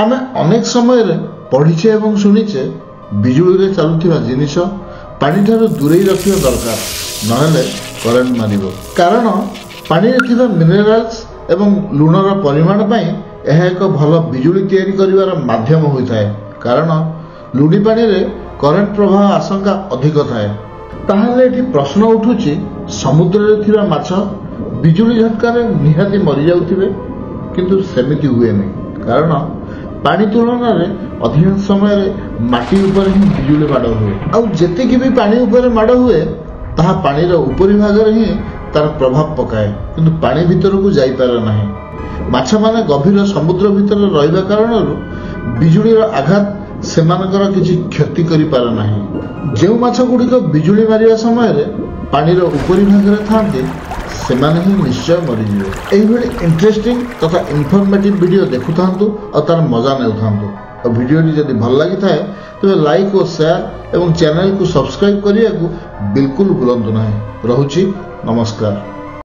ଆମେ ଅନେକ ସମୟରେ ପଢ଼ିଛେ ଏବଂ ଶୁଣିଛେ ବିଜୁଳିରେ ଚାଲୁଥିବା ଜିନିଷ ପାଣିଠାରୁ ଦୂରେଇ ରଖିବା ଦରକାର, ନହେଲେ କରେଣ୍ଟ ମାରିବ। କାରଣ ପାଣିରେ ଥିବା ମିନେରାଲ୍ସ ଏବଂ ଲୁଣର ପରିମାଣ ପାଇଁ ଏହା ଏକ ଭଲ ବିଜୁଳି ତିଆରି କରିବାର ମାଧ୍ୟମ ହୋଇଥାଏ। କାରଣ ଲୁଣି ପାଣିରେ କରେଣ୍ଟ ପ୍ରବାହ ଆଶଙ୍କା ଅଧିକ ଥାଏ। ତାହେଲେ ଏଠି ପ୍ରଶ୍ନ ଉଠୁଛି, ସମୁଦ୍ରରେ ଥିବା ମାଛ ବିଜୁଳି ଝଟକାରେ ନିହାତି ମରିଯାଉଥିବେ, କିନ୍ତୁ ସେମିତି ହୁଏନି। କାରଣ ପାଣି ତୁଳନାରେ ଅଧିକାଂଶ ସମୟରେ ମାଟି ଉପରେ ହିଁ ବିଜୁଳି ମାଡ଼ ହୁଏ, ଆଉ ଯେତିକି ବି ପାଣି ଉପରେ ମାଡ଼ ହୁଏ ତାହା ପାଣିର ଉପରି ଭାଗରେ ହିଁ ତାର ପ୍ରଭାବ ପକାଏ, କିନ୍ତୁ ପାଣି ଭିତରକୁ ଯାଇପାରେ ନାହିଁ। ମାଛମାନେ ଗଭୀର ସମୁଦ୍ର ଭିତରେ ରହିବା କାରଣରୁ ବିଜୁଳିର ଆଘାତ ସେମାନଙ୍କର କିଛି କ୍ଷତି କରିପାରେ ନାହିଁ। ଯେଉଁ ମାଛ ଗୁଡ଼ିକ ବିଜୁଳି ମାରିବା ସମୟରେ ପାଣିର ଉପରି ଭାଗରେ ଥାଆନ୍ତି, ସେମାନେ ହିଁ ନିଶ୍ଚୟ ମରିଯିବେ। ଏଇଭଳି ଇଣ୍ଟରେଷ୍ଟିଂ ତଥା ଇନଫର୍ମେଟିଭ୍ ଭିଡ଼ିଓ ଦେଖୁଥାନ୍ତୁ ଆଉ ତାର ମଜା ନେଉଥାନ୍ତୁ। ଆଉ ଭିଡ଼ିଓଟି ଯଦି ଭଲ ଲାଗିଥାଏ ତେବେ ଲାଇକ୍ ଓ ସେୟାର ଏବଂ ଚ୍ୟାନେଲକୁ ସବସ୍କ୍ରାଇବ୍ କରିବାକୁ ବିଲକୁଲ ଭୁଲନ୍ତୁ ନାହିଁ। ରହୁଛି, ନମସ୍କାର।